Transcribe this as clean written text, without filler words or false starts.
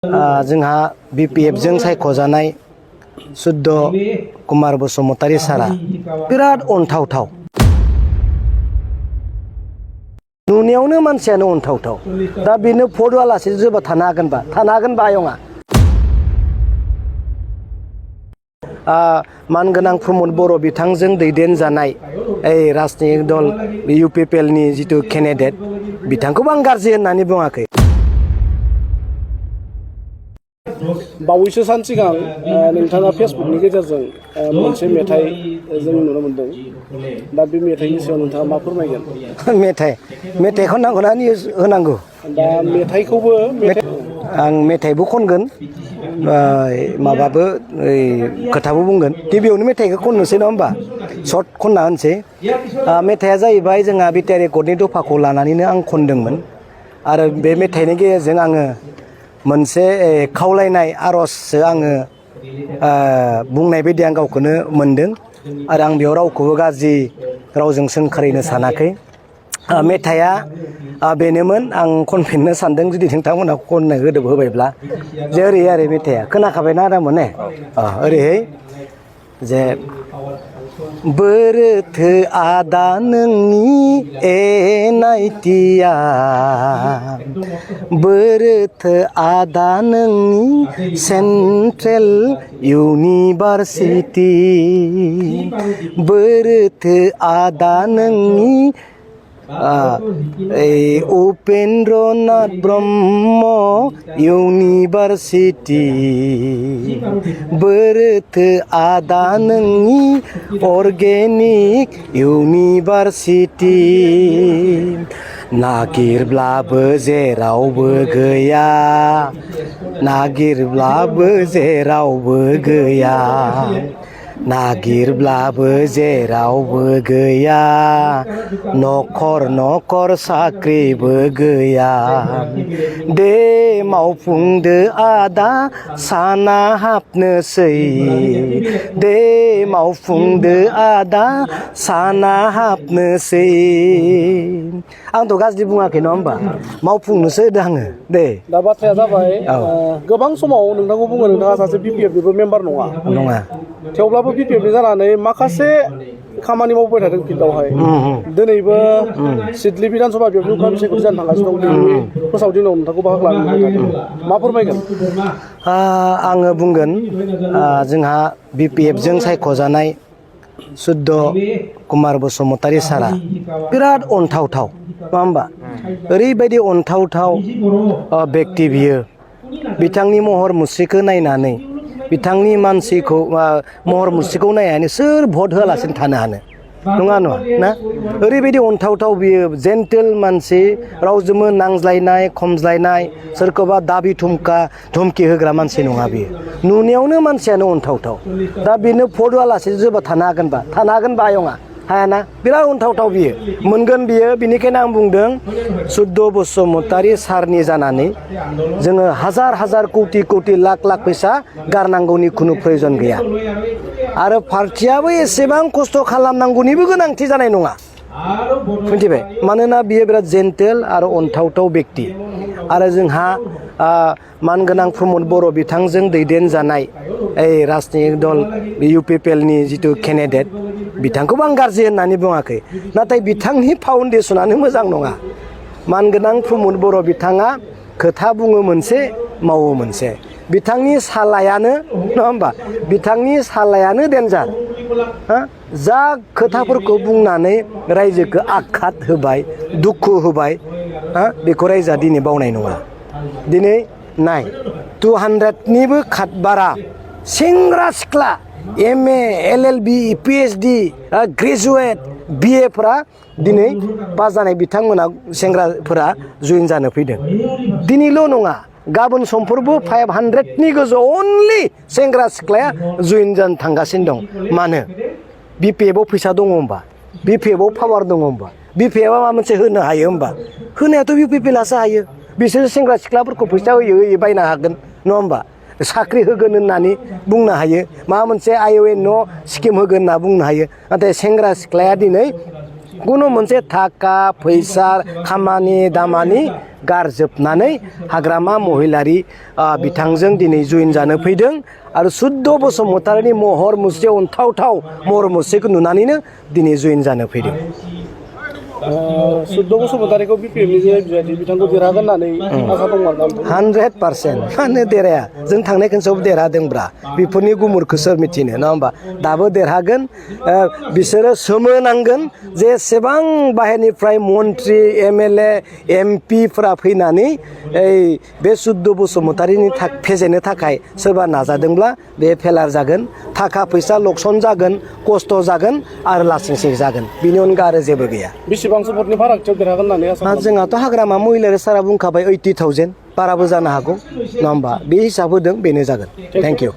जोंहा BPF जों सायख'जानाय सुद्ध कुमार बसुमतारी सारा बिराद अनथावथाव नुनायावनो मानसियानो अनथावथाव दा बेनो भट होआलासे जोबा थानो हागोनबा आयंआ मानगोनां प्रमद बर' बिथांजों दैदेनजानाय राजनिक दल UPPL नि जिथु केन्डिडेट बिथांखौबो आं गाज्रि होननानै बुङाखै। बावैसो सान सिगां नोंथाङा फेसबुकनि गेजेरजों मोनसे मेथाइ जों नुनो मोनदों दा बे मेथाइनि सायाव नोंथाङा मा फोरमायगोन? मेथाइखौ नांगौना होनांगौ दा मेथाइखौबो आं मेथाइबो खनगोन माबाबो खोथाबो बुंगोन। गिबियावनो मेथाइखौ खननोसै नङा होमबा सर्ट खनना होनोसै। मेथाइया जाहैबाय जोंहा बिटिआर रेकर्डनि दफाखौ लानानैनो आं खनदोंमोन आरो बे मेथाइनि गेजेरजों आङो मोनसे खावलायनाय आरजसो आङो बुंनाय बायदि आं गावखौनो मोनदों आरो आं बेयाव रावखौबो गाज्रि रावजों सोंखारिनो सानाखै। मेथाइया बेनोमोन आं खनफिननो सानदों जुदि नोंथांमोनहा खननो होबायब्ला जे ओरै आरो मेथाइया खोनाखाबायना आदामोन ने ओरैहाय जे बोरोथो आदा नोंनि एनायथिया बोरोथो आदा नोंनि सेन्ट्रेल इउनिभारसिटि बोरोथो आदा नोंनि उपेन्द्रनाथ ब्रह्म इउनिभारसिटि बोरोथो आदा नोंनि अर्गेनिक इउनिभारसिटि नागिरब्लाबो जेरावबो गैया नागिरब्लाबो जेरावबो गैया नागिरब्लाबो जेरावबो गैया नखर नखर साख्रिबो गैया दे मावफुंदो आदा साना हाबनोसै दे मावफुंदो आदा साना हाबनोसै आंथ' गाज्रि बुङाखै नङा होमबा मावफुंनोसो होदों आङो दे। दा बाथ्राया जाबाय गोबां समाव नोंथांखौ बुङो नोंथाङा सासे BPF मेम्बार नङा थेवब्लाबो BPF जानानै माखासे खामानि मावबाय थादों फिल्डआवहाय दिनैबो सिडली बिधानसभा बेयाव बिसायख'थि जानो थांगासिनो दं दिनै फोसावदिनाव नोंथांखौ बाहागो लानो थादों मा फोरमायगोन? आङो बुंगोन जोंहा BPF जों सायख'जानाय सुद्ध कुमार बसुमतारी सारा बिराद अनथावथाव नङा होमबा ओरैबायदि अनथावथाव बेक्ति बियो बिथांनि महर मुस्रिखौ नायनानै बिथांनि मानसिखौ महर मुस्रिखौ नायनानै सोर भट होआलासिनो थानो हानो नङा ना ओरैबायदि अनथावथाव बियो जेन्टेल मानसि रावजोंबो नांज्लायनाय खमज्लायनाय सोरखौबा दाबि धमकि होग्रा मानसि नङा बियो नुनायावनो मानसियानो अनथावथाव दा बेनो भट होआलासे जोबा थानो हागोनबा आयंआ हायाना बिराद अनथावथाव बियो मोनगोन बियो बिनिखायनो आं बुंदों सुद्ध बसुमतारी सारनि जानानै जोङो हाजार कौटि लाख फैसा गारनांगौनि खुनु प्रयोजन गैया आरो पार्टियाबो एसेबां खस्थ' खालामनांगौनिबो गोनांथि जानाय नङा मिथिबाय मानोना बियो बिराद जेन्टेल आरो अनथावथाव बेक्ति आरो जोंहा मानगोनां प्रमद बर' बिथांजों दैदेनजानाय राजनिक दल UPPL नि जिथु केन्डिडेट बिथांखौबो आं गाज्रि होननानै बुङाखै नाथाय बिथांनि फाउन्डेसनानो मोजां नङा मानगोनां प्रमद बर' बिथाङा खोथा बुङो मोनसे मावो मोनसे बिथांनि सालायानो नङा होमबा बिथांनि सालायानो डेन्जार जा खोथाफोरखौ बुंनानै रायजोखौ आघात होबाय दुखु होबाय बेखौ रायजोआ दिनै बावनाय नङा दिनै नाय 200निबो बारा सेंग्रा सिख्ला MA LLB PhD graduate BA फोरा दिनै पास जानाय बिथांमोना सेंग्राफोरा जइन जानो फैदों दिनैल' नङा गाबोन समफोरबो 500नि गोजौ अनलि सेंग्रा सिख्लाया जइन जानो थांगासिनो दं मानो BPF फैसा दङ होमबा BPF पावार दङ होमबा BPF माबा मोनसे होनो हायो होमबा होनायाथ' UPPLआसो हायो बिसोर सेंग्रा सिख्लाफोरखौ फैसा होयो बायनो हागोन नङा होमबा साख्रि होगोन होननानै बुंनो हायो माबा मोनसे ION स्किम होगोन होनना बुंनो हायो नाथाय सेंग्रा सिख्लाया दिनै कुनु मोनसे थाखा फैसा खामानि दामानि गारजोबनानै हाग्रामा महिलारि बिथांजों दिनै जइन जानो फैदों आरो सुद्द बसुमतारिनि महर मुस्रि अनथावथाव महर मुस्रिखौ नुनानैनो दिनै जइन जानो फैदों सुद्द बसुमतारिखौ बिपिएफनि बिबायदि बिथांखौ देरहागोन होननानै आसा दंमोन 100% मानो देरहाया जों थांनाय खनसेयाव देरहादोंब्रा बेफोरनि गुमुरखौ सोर मिथिनो नङा होमबा दाबो देरहागोन बिसोरो सोमोनांगोन जे एसेबां बाहेरनिफ्राय मन्त्रि एमएलए एमपिफोरा फैनानै बे सुद्द बसुमतारिनि फेजेननो थाखाय सोरबा नाजादोंब्ला बे फेलार जागोन थाखा फैसा लकसन जागोन खस्थ' जागोन आरो लासिंसिं जागोन बिनि अनगा आरो जेबो गैया बेसेबांसो भटनि फारागथियाव देरहागोन होननानै आसा जोंहाथ' हाग्रामा महिलारि सारा बुंखाबाय 80,000 बाराबो जानो हागौ नङा होमबा बे हिसाब होदों बेनो जागोन थेंक इउ